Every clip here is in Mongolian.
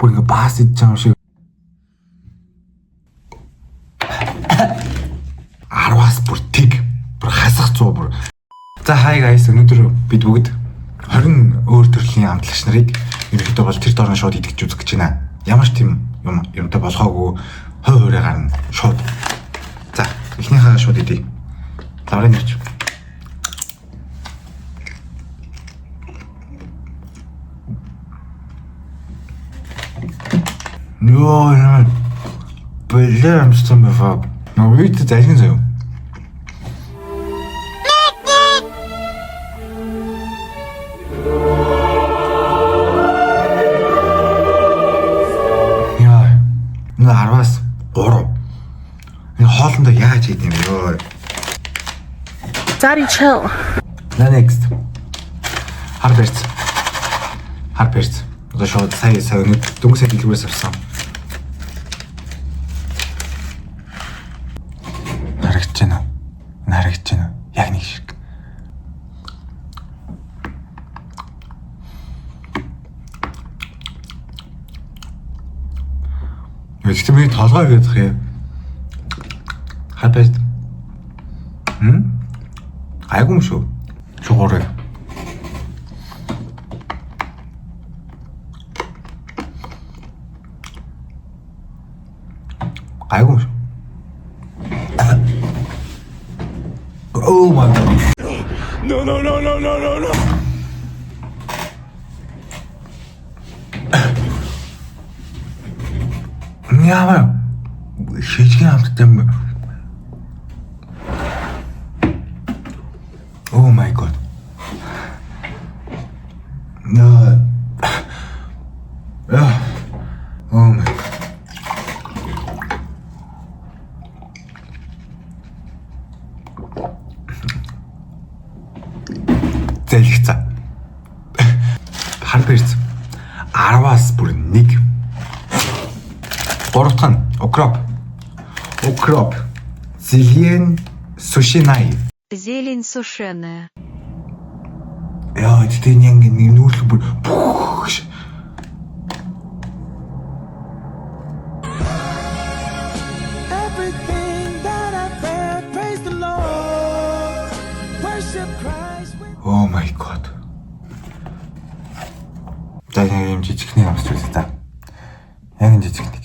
Бүр ингээ баас идэж байгаа юм шиг. 10-аас бүр тэг. Бүр хасах 100 бүр. За, hi guys, өнөөдөр бид бүгд 20 өөр төрлийн амтлагч нарыг ерөнхийдөө бол тэр дорн шууд идэж үзэх гэж байна. Ямар ч тийм юм юмтай болгоогүй хой хуурай гарна шууд. За, эхнийхээ шууд идье. Лаврын нэрч. Йоо, яа. Бэлээ амссан байфа. Нөгөө зайлгын заяа. Яа. Энэ 10-аас 3. Энэ хоолндоо яаж хийд юм бэ? Йоо. Daddy, chill. На, next. Хар перц. Хар перц. Одоо шууд сая сая өнөө дөнгөж сая дэлгүүрээс авсан. Харагдаж байна уу? Энэ харагдаж байна уу? Яг нэг шиг. Гэхдээ миний толгой гэдэг юм. Хар перц. Хм? Гайгүй юм шүү. Шугуурыг. Гайгүй юм шүү. Oh my God. No, no, no, no, no, no, no. Ямар шижгэн амттай юм. Oh my God. No. Yeah. Oh my God. Зэлгцаа. Хар перц 10-аас бүр 1. Гурав дахь нь укроп. Укроп. Зелень сушиная. Зелень сушеная. Яа, тэгтээ нэг нэг нүүрлэг бүр пүх гэж. Everything that I've had, praise the Lord. Worship Christ with Oh my God. За, яг юм жижигхнийг амсч үзье та. Яг энэ жижигхнийг.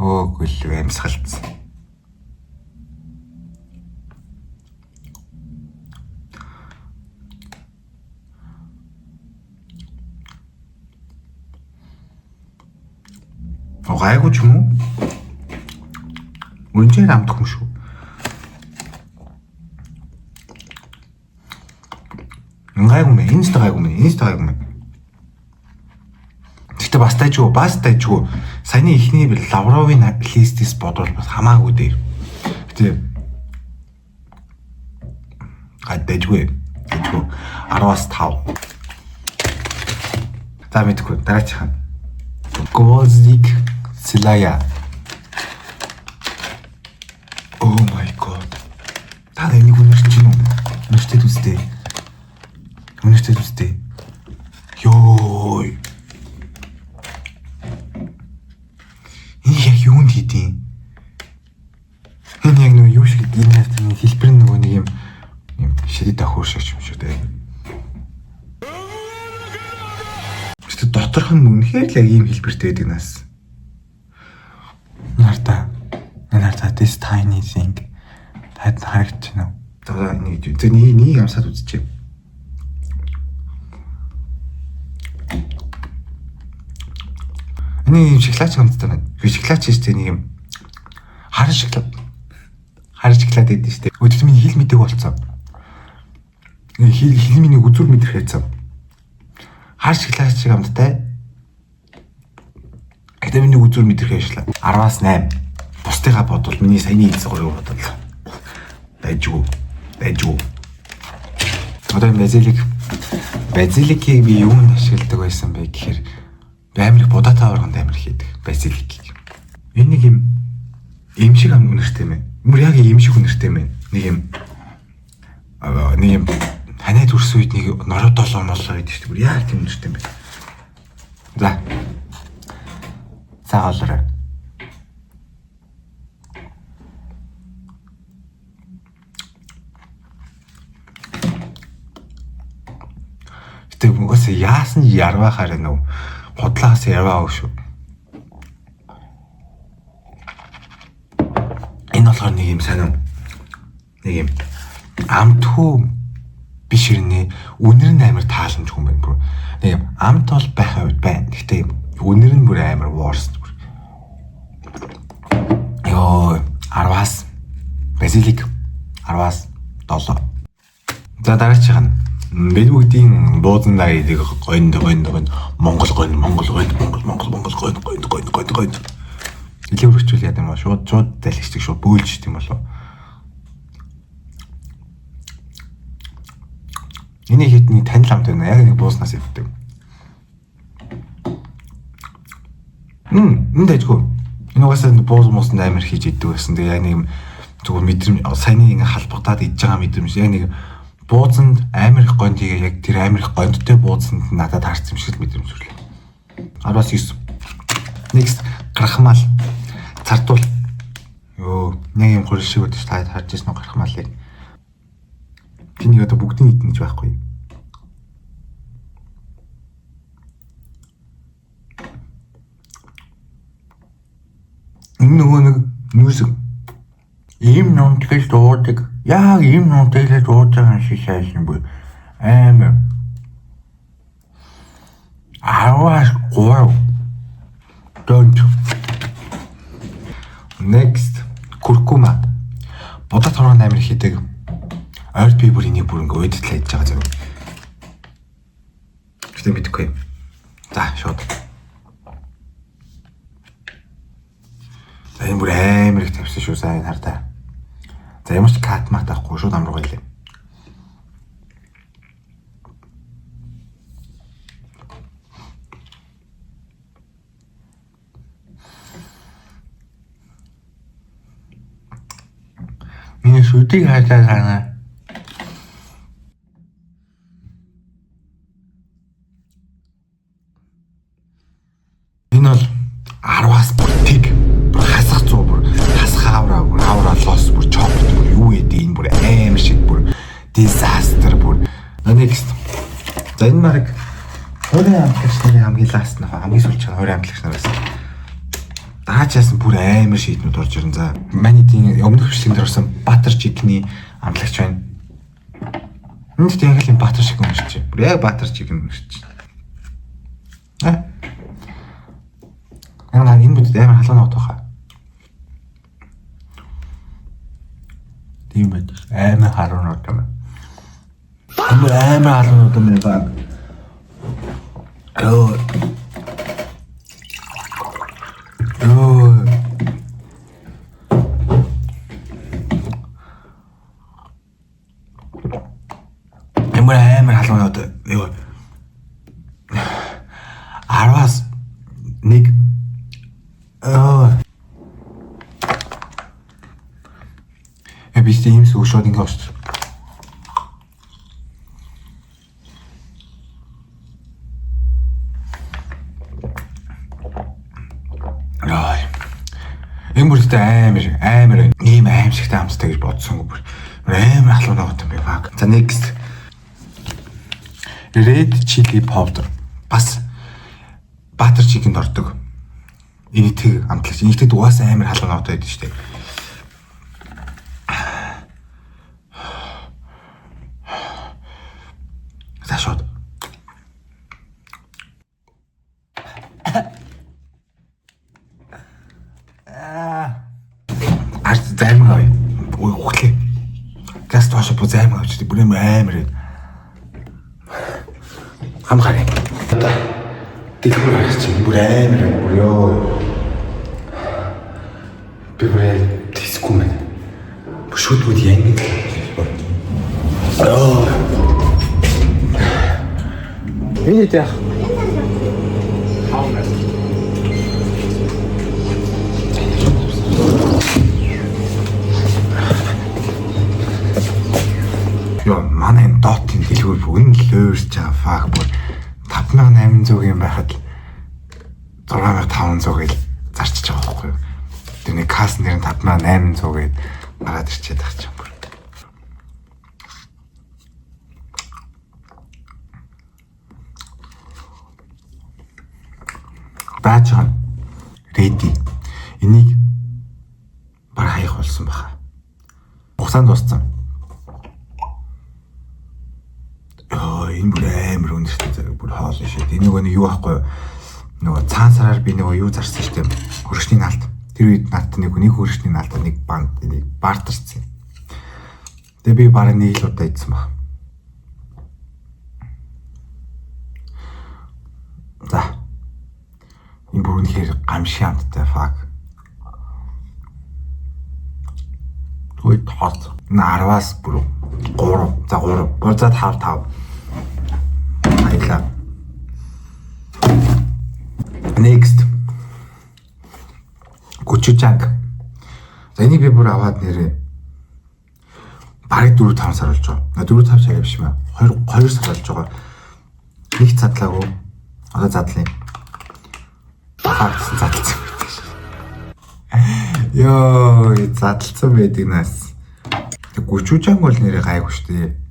Оо, гүл амьсгалцсан. Оо, гайгүй ч юм уу? Үнээр амтах юм шүү. Гайгүй мэ, энэ ч гайгүй мэ, энэ ч гайгүй мэ. Гэхдээ бас дайжгүй, бас дайжгүй. Саяны эхний лавровын листээс бодвол бас хамаагүй дээр. Гэтэ гад дайжгүй. Дайжгүй. 10-аас 5. За, мэдгүй, дараачих нь. Гвоздик Силая. Oh my God. Та энийг үнэрч чинь үү? Үнэрчтэй үстэй. Үнэрчтэй үстэй. Йой. Энэ яг юунд хийдیں۔ Энэ яг нөгөө юу шиг, энэ яг нэг хэлбэр нь нөгөө нэг юм юм шидэд охиор шиг юм шиг дээ. Гэтэ доторх нь үнэхээр л яг ийм хэлбэртэй байдаг нас. Нарта. Нарта, this tiny thing. Таад харагдаж байна уу? За, энийг зөв нэг нэг амсаад үзчихье. Энэ юм шоколад амттай байна. Би шоколад ч шүү дээ, нэг юм хар шоколад. Хар шоколад гэдэг шүү дээ. Өдөрт миний хэл мэдээг болцсон. Хэл миний үзүр мэдрэх хайцсан. Хар шоколад шиг амттай. Гэтэ миний үзүр мэдрэх хайшлаа. 10-аас 8. Бусдыгаа бодвол, миний саяны эзэг гурыг бодвол дайжгүй. Дайжгүй. Одоо энэ базилик, базиликийг би юунд ашигладаг байсан бэ гэхээр би амар их будаатай оргонд амар их хийдэг базиликийг. Энэ нэг юм юм шиг ам үнэртэй юм. Мөр яг юм шиг үнэртэй юм. Нэг юм нэг юм ханиад Өнгөрсөн үед нэг нороо долоо молоо гэдэг шүү дээ. Бүр яг тийм үнэртэй юм байна. За. За хоолоорой. Гэтэ угаасаа яасан ч ярвахаар байна уу? Худлаас ярваа шүү. Энэ болохоор нэг юм сонин. Нэг юм амтгүй биш хэрнээ үнэр нь амар тааламжгүй юм байна бүр. Нэг юм амт бол байх хувьд байна. Гэтэ үнэр нь бүр амар worst бүр. Йоо, 10-аас базилик 10-аас 7. За дараачих нь бид бүгдийн буудан даядаг гонд гонд гонд Монгол гонд Монгол гонд Монгол Монгол Монгол гонд гонд гонд гонд гонд. Илүү өргөчүүл яа юм ба шууд шууд залхичдаг шууд бөөлж юм болов. Эний хитний танил амт байна. Яг нэг бууснаас иддэг. Энэ дайггүй. Энэ угаасаа бууз муусанд амар хийж иддэг байсан. Тэгээ яг нэг юм зүгээр мэдрэмж саяны ингээ халбагдаад идж байгаа мэдрэмж яг нэг буузанд амар их гонд хийгээ яг тэр амар их гондтой буузанд надад харсан юм шиг л мэдрэмж төрлөө. 10-9. Next крахмал. Цардуул. Йоо, нэг юм гурил шиг өдөж та харж ирсэн үү крахмалыг. Тэнийг одоо бүгдийг идэнэ гэж байхгүй. Энэ нөгөө нэг нүүсэг Ийм нунтгал дуудаг. Яг ийм нунтгал дууж байгаа юм шиг сайсан бүр амар. 10-аас 3. Don't. Next куркума. Будаа торгон амар хийдэг. Ойрд би бүр энийг бүр ингээ уйдтлаа идэж байгаа зэрэг. Гэтэ мэдэхгүй. За шууд. За энэ бүр амар их тавьсан шүү сайн хар та. За ямар ч кат мат авахгүй шууд амруу байлаа. Миний шүдийг хайрлаа санаа. Энэ бол 10-аас бүр тэг. Бүр хасах 100 бүр хасах авраа бүр авраа лос бүр chopped бүр юу гэдэг энэ бүр аим шиг бүр disaster бүр. Next. За энэ марг хуурай амтлагч нарын хамгийн last нөх хамгийн сүүлч хуурай амтлагч нараас. Даачаас нь бүр амар шийднүүд орж ирэн. За манай тийм өмнөх бичлэгэн дээр орсон butter chicken-ий амтлагч байна. Энд тийм яг л юм butter chicken уншиж. Бүр яг butter chicken уншиж. Аа. Яг энэ бүдэд амар халуун нот байхаа. Тийм байдаг. Амар харуун нот юм. Амар халуун нот юм байна. Йоо. Йоо. Амар амар халуун нот. Йоо. 10-аас 1. Аа. Би тийм сүг шууд ингэ орчих. Яа. Энэ бүртээ амар амар ийм аимшигтай амттай гэж бодсонгүй бүр. Амар халуун ногоот юм бэ fuck. За next. Red chili powder. Бас butter chicken-д ордог. Энэтхэг амтлагч. Энэтхэгт угаасаа амар халуун ногоот байдаг шүү дээ. За шууд. Ард займаг авъя. Ой хөглөө. Газ тоошо бу займаг авчихдээ бүр юм амар. Хамгаар. Одоо дэлгүүр харах чинь бүр амар бүр ёо. Би бүр тийсгүй мэн. Бүр шүд бүд янгид. Ёо. Энэ яах? Йоо, манай энэ дотын дэлгүүр Бүр үнэн лөөрч байгаа, fuck, бүр 5800 юм байхад 6500 гэж зарчиж байгаа байхгүй юу? Тэр нэг касс нэр нь 5800 гээд гараад ирчээд байгаа чинь бүр. Бааж байгаа. Ready. Энийг баг хаях болсон баха. Хугацаанд дууссан. Йоо, энэ бүр амар өндөртэй зэрэг бүр хоол шид. Энэ нөгөө нэг юу аахгүй юу? Нөгөө цаан сараар би нөгөө юу зарсан штеп. Хөршний наалт. Тэр үед надад нэг хөршний наалтаа нэг банд нэг бартарсан. Тэгээ би бараг нэг л удаа идсэн баг. За. Энэ бүр үнэхээр гамшиг амттай, fuck. Үгүй тоос. Энэ 10-аас бүр 3. За, 3. 3, за, 5 5. Баярлаа. Next. Gochujang. За, энийг би бүр аваад нэрээ бараг 4 5 сар болж байгаа. 4 5 сар биш маа. 2 2 сар болж байгаа. Нэг задлаагүй. Одоо задлаа. Fuck, задлсан байдаг шээ. Йоо, задлсан байдаг нас. Тэг gochujang бол нэрээ гайгүй шүү дээ.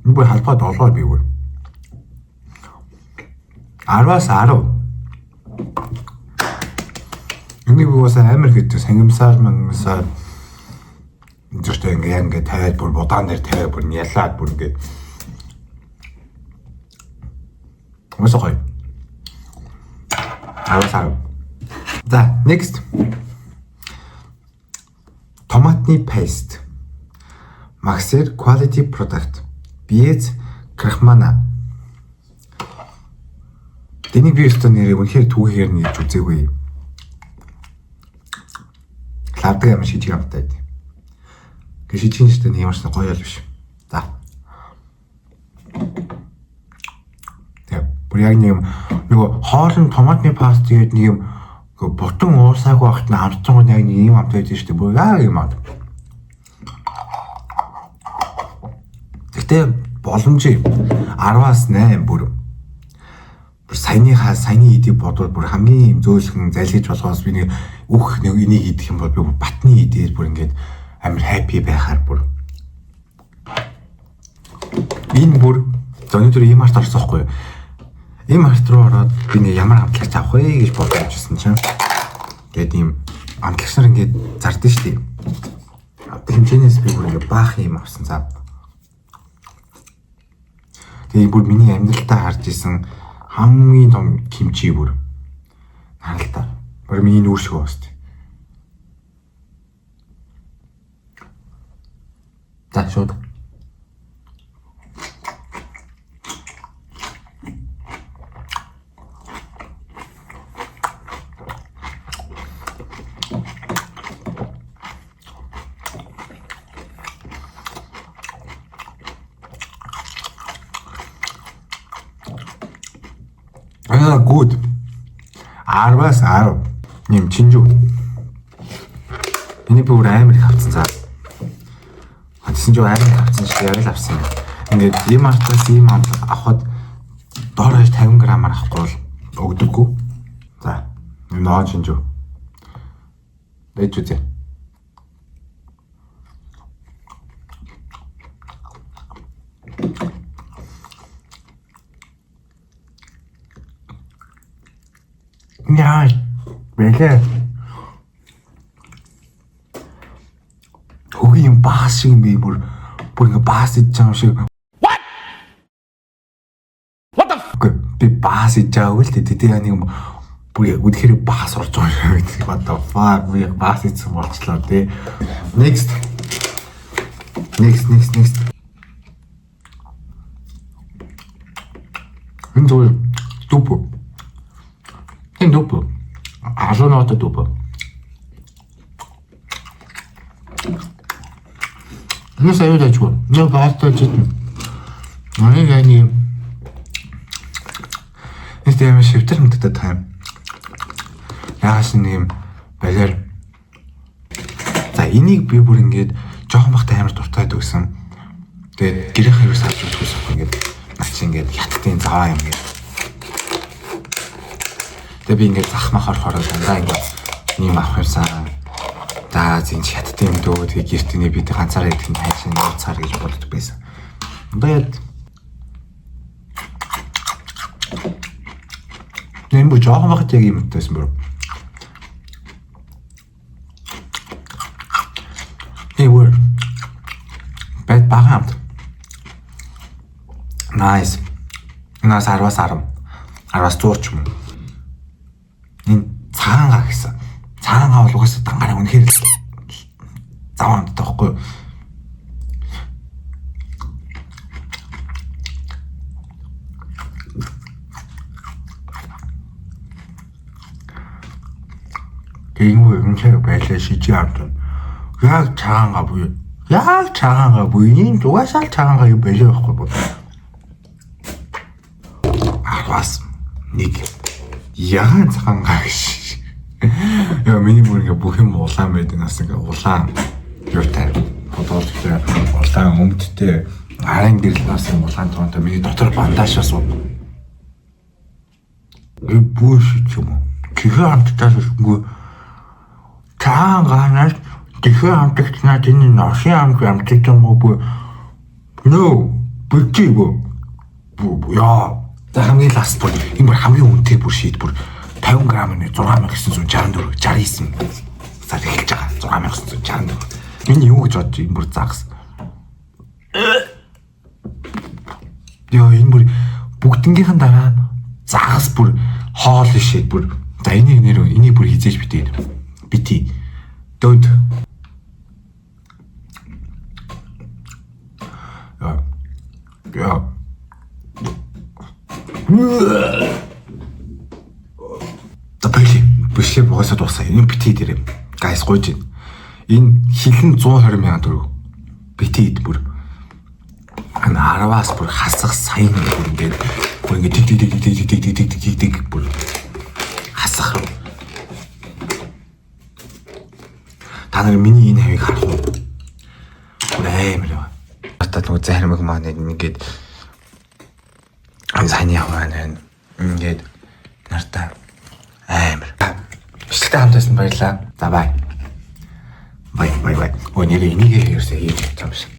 Энэ бүр халбаа долоо би бүр. 10-аас 10. Энийг би уусаа амар хэдэн сангимсаар мангимсаар зүрхтэй ингээ яг ингээ тавиад бүр будаан дээр тавиад бүр нялаад бүр ингээ уусаа гоё. 10-аас 10. За, next. Томатны paste. Maxer quality product. Без крахмала. Тэнийг би өстө нэрээ үнэхээр түүхээр нэрж үзээгүй. Лавдаг юм шижиг амттай байд. Гэ шижиг нь шүү дээ, ямар ч гоё л биш. За. Тэгээ бүр яг нэг юм нөгөө хоол нь томатны паст тэгээд нэг юм бутан уусаагүй багт нь амтсан яг нэг юм амт байдаг шүү дээ. Бүр яг юм амт. Гэтэ боломжийн 10-аас 8 бүр саяныхаа саяны эдийг бодвол бүр хамгийн юм зөөлхөн залгиж болгоос би нэг өөх нэг энийг идэх юм бол би бүр батны идээр бүр ингээд амар happy байхаар бүр энэ бүр за өнөөдөр ийм арт орсон байхгүй юу? Ийм арт руу ороод би нэг ямар амтлагч авах вэ гэж бодож ирсэн чинь тэгээд ийм амтлагч нар ингээд зардсан шүү дээ. Хэмжээнээс би бүр ингээд баах юм авсан за. Тэгээ бүр миний амьдралтаа харж исэн хамгийн том кимчи бүр. Харалтаа. Бүр миний нүүр шиг уust. За, шууд. Аа, good. 10-аас 10. Нэм чинжүү. Энийг бүр амар их авцсан за. Тэгсэн чинь амар их авцсан шүү дээ. Яг л авсан юм. Ингээд ийм артаас ийм амт авахад доор хаяж 50 грамаар авахгүй бол өгдөггүй. За. Ногоон чинжүү. Дэж үзье. Яа, бэлээ. Хөгийн юм баас шиг юм би бүр бүр ингээ баас идэж байгаа юм шиг. What? What the Үгүй, би баас идэж байгаагүй л дээ. Тэгээ нэг юм бүр яг үнэхээр баас орж байгаа юм шиг. What the fuck, би яг баас идсэн болчлоо тий. Next. Next, next, next. Энэ зүгээр дүп. Энэ дүп. Ажуунаата дүп. Энэ сая дажгүй. Нэг баастай чидэн. Нэг ани. Энэ тийм шивтэр мэттэй тайм. Яагаас нэг юм балиар. За, энийг би бүр ингээд жоохон бахтай амар дуртай байдаг гэсэн. Тэгээд гэрийнхээ ерөөс авч өгдөгс аахгүй ингээд наа чи ингээд хятадын заваа юм ингээд. Тэгээд би ингээд зах мах орохоор дандаа ингээд нэм авах юмсан. За зин хятадын юм дөө тэгээд гэртээ бид ганцаараа идэх нь хайшин нууцаар гэж боддог байсан. Одоо яг энэ бүр жоохон бахад яг юм байсан бүр. Hey word. Бэт бага амт. Nice. Нас 10-аас 10. 10-аас 100 ч юм уу. Энэ цагаан га гэсэн. Цагаан га бол угаасаа дангараа үнэхээр заваа амттай байхгүй юу? Тэгэнгүүт юм шиг байлаа шижиг амт. Яг цагаан га буюу яг цагаан га буюу энэ угаасаа л цагаан га юм байлаа байхгүй бо. 10-аас 1. Ягаан цагаан га гэж. Яа миний бүр ингээ бүх юм улаан байдаг нас ингээ улаан юутай бодолтой улаан өмдтэй арын гэрэл бас юм улаан тоонтой миний дотор бандажаас Э бүүш юм уу? Чихээ амттаас үгүй цагаан ганаас чихээ амтагчнаад энэ носын амт амтдаг юм уу бүү? No, бити бүү. Яа. За хамгийн last бүр энэ бүр хамгийн үнэтэй бүр шийд бүр 50 г нэ 6964 69 сар эхэлж байгаа 6964. Энэ юу гэж бодож энэ бүр загас. Яа энэ бүр бүгднгийнхэн дараа загас бүр хоол шийд бүр за энийг нэр энийг бүр хизээж битээ. Бити. Don't. Яа. Яа. За били. Бишлээ бугаасаа дуусаа. Энэ бити дээр юм. Guys гуйж байна. Энэ хилэн 120 сая төгрөг. Бити ид бүр. Энэ 10-аас бүр хасах саяын бүр ингээд бүр ингээд тиг тиг тиг тиг тиг тиг тиг тиг тиг бүр хасах руу. Та нар миний энэ хавийг харах уу? Бүр амар яа. Одоо нөгөө зармаг маань ингээд саяны яваа байна. Ингээд нартай амар. Бичлэгтэй хамт байсан баярлалаа. За бай. Бай бай бай. Өө нэрээ энийг ерөөсөө хийж чадсан юм шиг.